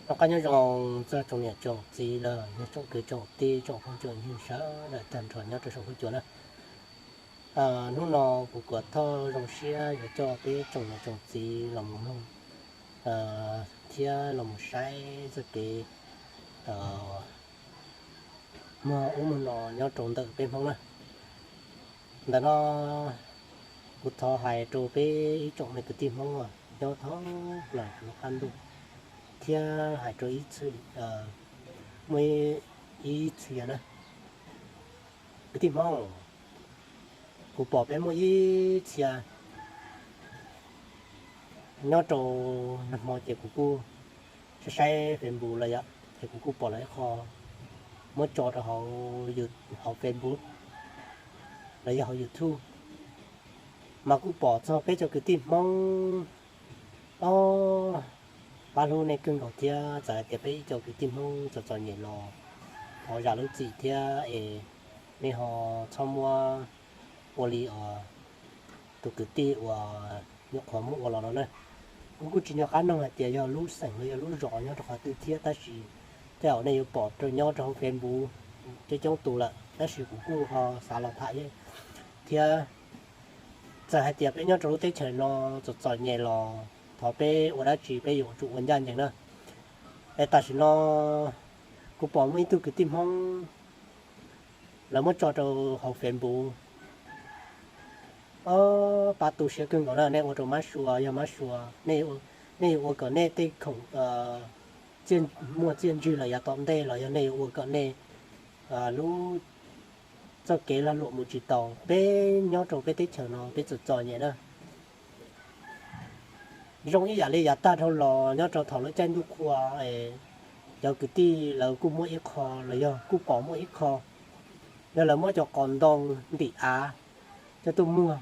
Noj qab nyob zoo txog tsoom niam tsoom txiv los yog tsoom kwv tsoom tij tsoom phooj tsoom ywg sawv daws tag nrho nyob rau saum huab cua na. Hnub no kuv Kuam Thoj zoo siab yuav coj peb tsoom niam tsoom txiv los mus mloog thiab los mus saib txoj kev muag ub muag no nyob rau ntawm peb Hmoob na. Ntawm no kuv thov hais rau peb ib tsoom me kwv tij Hmoob uas nyob thoob plaws lub qab ntuj thiab hais rau ib txhia, muaj ib txhia na, kwv tij Hmoob, kuv pom peb muaj ib txhia nyob rau nag hmo ces kuv kuj saib saib Facebook los yom, ces kuv kuj pom lawv ib qho muab tso rau hauv, hauv Facebook los yog hauv YouTube, mas kuj pom txog peb cov kwv tij Hmoob. Ob, pab hlub nej kawg nkaus thiab txawm hais tias peb ib co kwv tij Hmoob txom txom nyem los thov zam lub txim thiab es nej ho txhob muab ua li os tus kwv tij uas nyuam qhuav muab ua los no na. Kuv kuj tsis nco qab noog hais tias yog lub xeem los yog lub zos nyob rau qhov twg thiab tab sis tej zaum nej yuav pom rau nyob rau hauv Facebook coob coob tus lawm tab sis kuv kuj ho xav los tham thiab. Txawm hais tias peb nyob rau lub teb chaws no txom txom nyem los thov peb ua dab tsi peb yuav tsum ua ncaj ncees na. Es tam sim no kuv pom muaj ib tug kwv tij Hmoob lawv muab tso rau hauv Facebook. Ob, pab tu siab kawg nkaus na, nej ua rau mab sua yog mab sua, nej yuav ua kom nej tej khoom muaj txiaj ntsig los yav tom ntej los yog nej yuav ua kom nej lub txoj kev lag luam mus tsis tau. Peb nyob rau peb teb chaws no peb txom txom nyem na. Zoo ib yam li yav tag dhau los nyob rau thaum lub caij ntuj qhua, cov kwv tij lawv kuj muab ib qho los yog kuj pom muaj ib qho, yog lawv muab cov qos ntoo ntim av coj tuaj muag.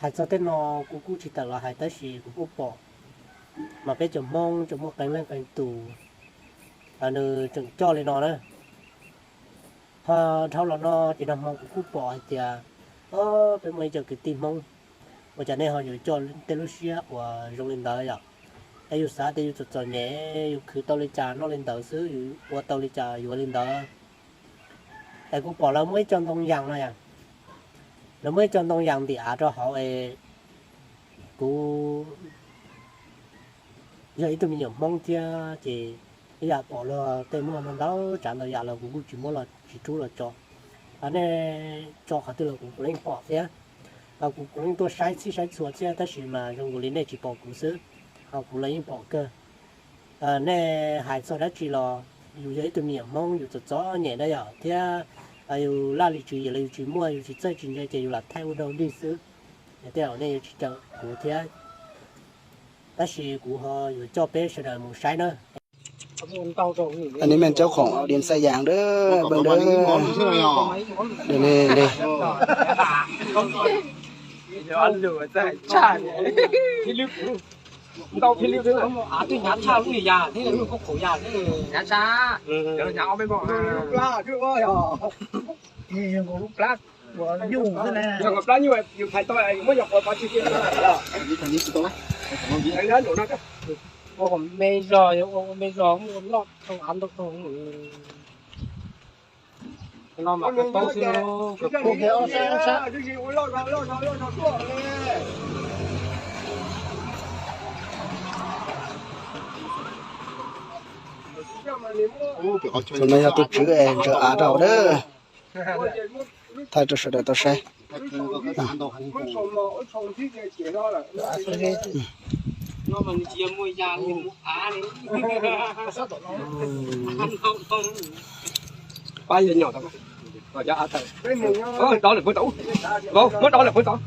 Hais txog tej no kuv kuj tsis tawm los hais tab sis kuv kuj pom, mas peb cov Hmoob tseem muaj qee leej qee tus nws tseem coj li no na. Ho dhau los no ces nag hmo kuv kuj pom hais tias, o, peb muaj ib co kwv tij Hmoob, ua cas nej ho yuav coj tej lub siab uas zoo li ntawd yom? Es yus xav tias yus txom txom nyem, yus khwv tau li cas noj li ntawd xwb, yus ua tau li cas yuav li ntawd. Es kuv pom lawv muab ib co ntoo yas no, lawv muab ib co ntoo yas ntim av rau hauv es kuv yog ib tug me nyuam Hmoob thiab ces ib yam pom luag tej muaj ntau tsav ntau yam los kuv kuj tsis muab los tsis rub los tso. Nej tso qhov twg los kuv kuv yeej pom thiab. Kuv kuv yeej tuaj saib txhij saib txhua thiab tab sis mas zoo nkaus li nej tsis pom kuv xwb, ho kuv los yeej pom kawg. Nej hais txog dab tsi los yus yog ib tug me nyuam Hmoob yus txom txom nyem na yom, thiab yus laj lim tswv yim los yus tsis muaj, yus tsis txawj tsis ntse ces yus lam thaij ua dog dig xwb. Tej zaum nej yuav tsis caum kuv thiab, tab sis kuv ho yuav coj peb sawv daws mus saib na. Anh em mình cháu khổng Điện Sa Yang đó, bên đó. Đây, đây, đây. Ntau phim li, twb hnyav tshaj lub niag yas thiab lub khaub khaum yas thiab. Hnyav tshaj. Hnyav ob peb npaug. Yog nkaus plab nyuj, yus phais tau muab yog qhuav pov tseg kiag. Ua me zog, ua me zog, ua loj tau av ntau tau. No mas kawg tau xwb. Tus no yog tus tswv es ntsaws av rau hauv dawb. Thaij rau sawv daws tau saib. Muab rov lawm puag tod.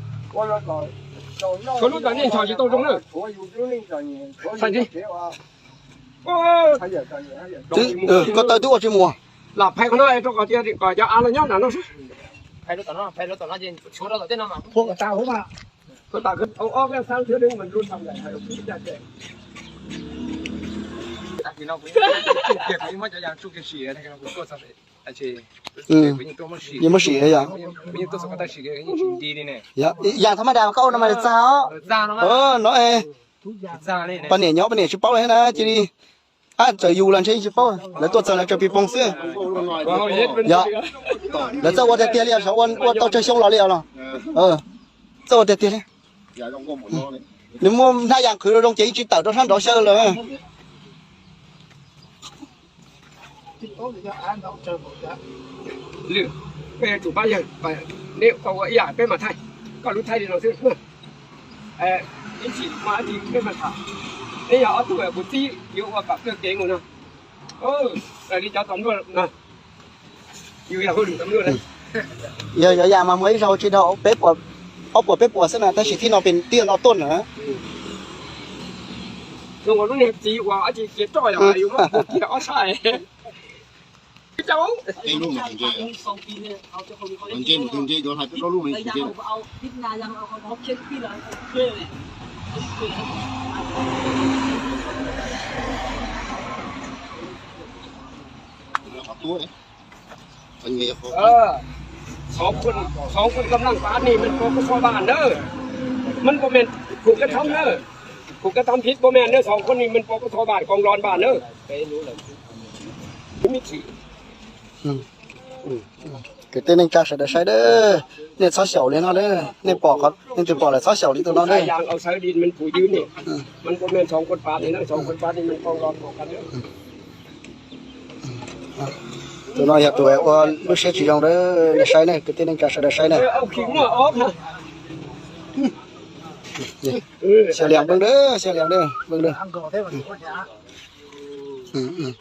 Koj lub cov nej nchos tsis tau zoo na. Koj taw twb ua tsis mus. Lam phais qhov no rau kom tias kom cov av los nyob nram no xwb. Yeej muab sim yom. Yam thab mas das koj ua no mas txag os. No es. Poj niam nyob poj niam tsis paub li na, cia li, ab, txawm yus los ntshe yeej tsis paub, lawv tuaj txog lawv tsaws pis poog xwb. Yog, lawv txawj ua tiag tiag li os, ua ua tau tsawg xyoo los li os los. Txawj ua tiag tiag li. Nws muaj hnab yas qhwv rau zoo ces yeej tsis tawm rau sab nraud xyaw lawm. Lwm, peb yuav tsum pab yawg, neb tau ua ib yam peb mam thaij, koj lub thaij li no xwb. Ib chim mas ib chim peb mam tham, neb yog ob tug kuv txib yuav ua kom kawg kev mus no. Raws li cov tom luaj no, yus yog hauj lwm tom luaj na. Yog cov yas mas muaj ib zaug tsis dhau peb puas, ob puas peb puas xwb na, tab sis thib no pes twb yog no tuaj na. Zoo ua lub niag txiv uas ob tsis cia roj yog yus muab puag kiag ob sab. Xyov, xyov koj naj pab ni, mas pab koj txhob vam na, mas pab men, kuv koj thab na, kuv koj thab phib pab men na, xyov koj ni mas pab koj txhob vam, koj los vam na. Kwv tij neej tsa sawv daws saib dab, nej txhob xyaum li no dab, nej pom, nej tsis pom lawm txhob xyaum li tus no dab. Tus no yog tus ua lub siab tsis zoo dab, nej saib ne, kwv tij neej tsa sawv daws saib ne. Xya Lias npleeg dab, Xya Lias dab, npleeg dab.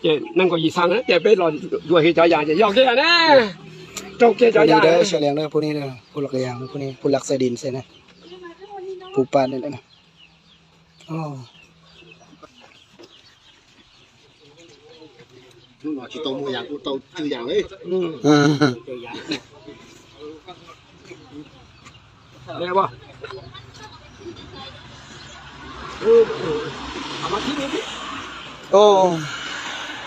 Nees nkaum yim xaas ces peb los yuam kiag cov yas ces yog kiag ne, raug kiag cov yas. Xya Lias dab, puj ni, puj laj xais dis xwb ne, puj pa ne.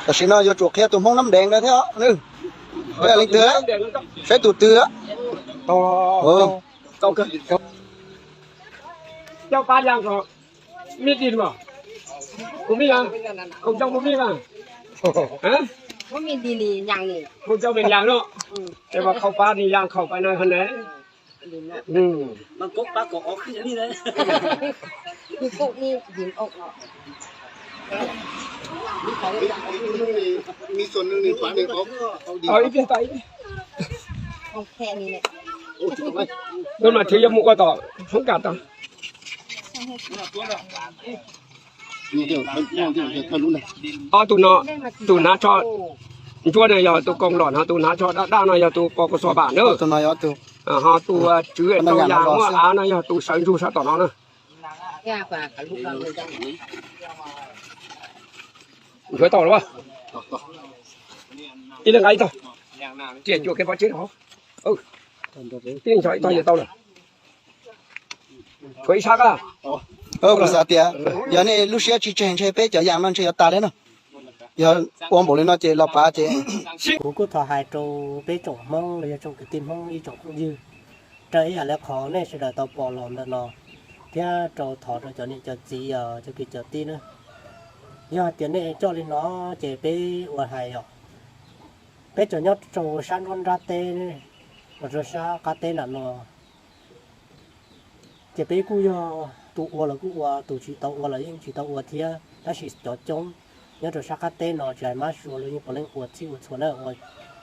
Tam sim no yuav tsum qhia tus Hmoob Nab Deev no thiab. Leej twg? Saib tus twg? Mas thiaj yuav mus ua tom Hmoob Kam tau. Ob tug no, tus hnav tsho ntsuab no yog tus koom lom no, tus hnav tsho daj daj no yog tus pos kos xuas vam na. Ho tus tswv tau yas muaj av no yog tus sawv ntsug sab tom no na. Nchuav tau los? Ib leeg nqa ib tog, riam cuam kev pov tseg rau hauv. Ib leeg ncho ib tog yuav tau lawm. Tshuav ib sab. Kuv xav tias yog nej lub siab tsis tseg ntshe peb cov yas no ntshe yuav tas li no. Yog ua npaum li no ces los pav ces. Kuv kuj thov hais rau peb tsoom Hmoob los yog tsoom kwv tij Hmoob ib tsoom phooj ywg, raws ib yam li qhov nej sawv daws tau pom los ntawm no, thiab rau thov rau cov niam cov txiv, cov kwv cov tij na, yog hais tias nej coj li no ces peb ua hais os, peb tseem nyob rau sab nruab nrab teb, los rau sab qab teb nram no, ces peb kuj yog tus ua los kuj ua, tus tsis tau ua los yeej tsis tau ua thiab, tab sis cov coob nyob rau sab qab teb no tsis hais mab sua los yeej puav leej ua txhij ua txhua na,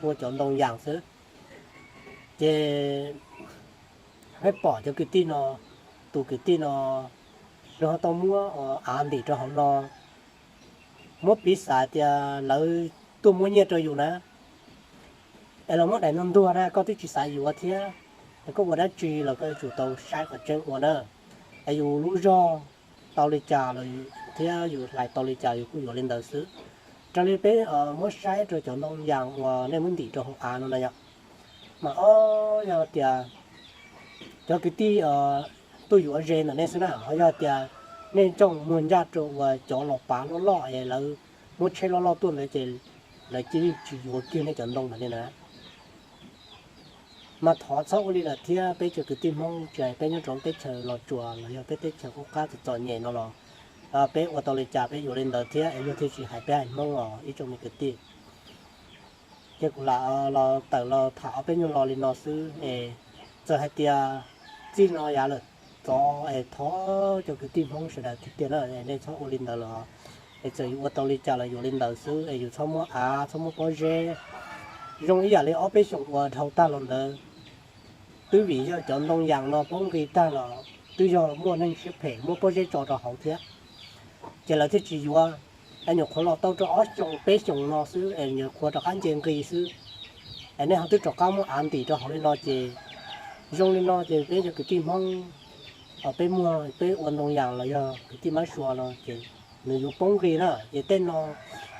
ua cov ntoo yas xwb. Ces peb pom cov kwv tij no, tus kwv tij no, nws ho tau muab av ntim rau hauv no, muab piv xav tias lawv tuaj muab nyiaj rau yus na, es los muab daim no ntuag na, koj twb tsis xav yuav thiab, es koj ua dab tsi los koj yuav tsum tau saib qhov tseeb ua na, es yus lub zog tau li cas los thiab yus hlais tau li cas yus kuj yuav li ntawd xwb. Raws li peb muab saib rau cov ntoo yas uas nej muab ntim rau hauv av no na yom, mas ob yog tias cov kwv tij tuaj yuav ze ntawm nej xwb na, ho yog tias nej coj muag ncaj rau uas cov los pav loj loj es lawv muab tsheb loj loj tuaj ntawd ces lawv cia li tsis yuav kiag nej cov ntoo ntawd li na. Mas thov txhob ua li lawm thiab, peb cov kwv tij Hmoob tsis hais peb nyob rau teb chaws Los Tsuas los yog peb teb chaws qub qab txom txom nyem no los peb ua tau li cas peb yuav li ntawd thiab es yog thiaj tsis hais peb haiv Hmoob os ib tsoom me kwv tij. Ces kuv lam los tawm los tham ob peb nyuag lo li no xwb es txawm hais tias txij no yav lawm tod es thov cov kwv tij Hmoob sawv daws tiag tiag na, nej txhob ua li ntawd los es txawm yus ua tau li cas los yuav li ntawd xwb es yus txhob muab av txhob muab pob zeb. Zoo ib yam li ob peb xyoos uas dhau tag los ntawd, twb vim yog cov ntoo yas no poob nqi tag los twb yog muaj neeg siab phem muab pob zeb tso rau hauv thiab, ces lawv thiaj tsis yuav. Es nyuam qhuav los tau rau ob xyoos peb xyoos no xwb es nyuam qhuav rov qab nce nqi xwb, es nej ho twb rov qab muab av ntim rau hauv li no ces zoo li no ces peb yog kwv tij Hmoob, peb muag peb ua ntoo yas los yog kwv tij Mab Suav no ces nws yuav poob nqi na. Ces tej no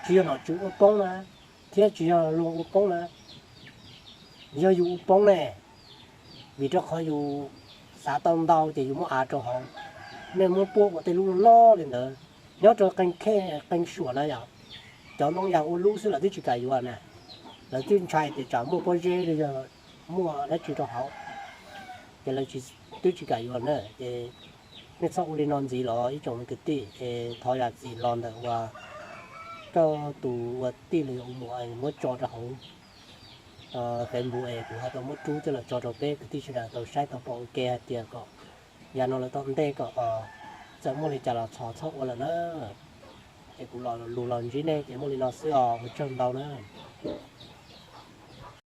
tsis yog nom tswv ua poob na, thiab tsis yog luag ua poob na, yog yus ua poob ne, vim rau qhov yus xav tau ntau ces yus muab av rau hauv. Nej muab puab ua tej lub loj li ntawd, nyob rau qee khej qee suam na yom, cov ntoo yas ua lub xwb lawv twb tsis kam yuav na, lawv twb ntshai tias tsam muaj pob zeb los yog muaj dab tsi rau hauv, ces lawv twb tsis kam yuav na. Ces nej txhob ua li no ntxiv los ib tsoom me kwv tij, es thov zam txim los ntawm uas koj tus ua tij los yog ua muam muab tso rau hauv Facebook es kuv ho tau muab rub coj los tso rau peb kwv tij sawv daws tau saib tau pom ua ke hais tias kom yav no lawm tom ntej kom txawm muaj li cas los txhob txhob ua lawm na. Ces kuv los lus los ntsib nej ces muaj li no xwb os, ua tsaug ntau na.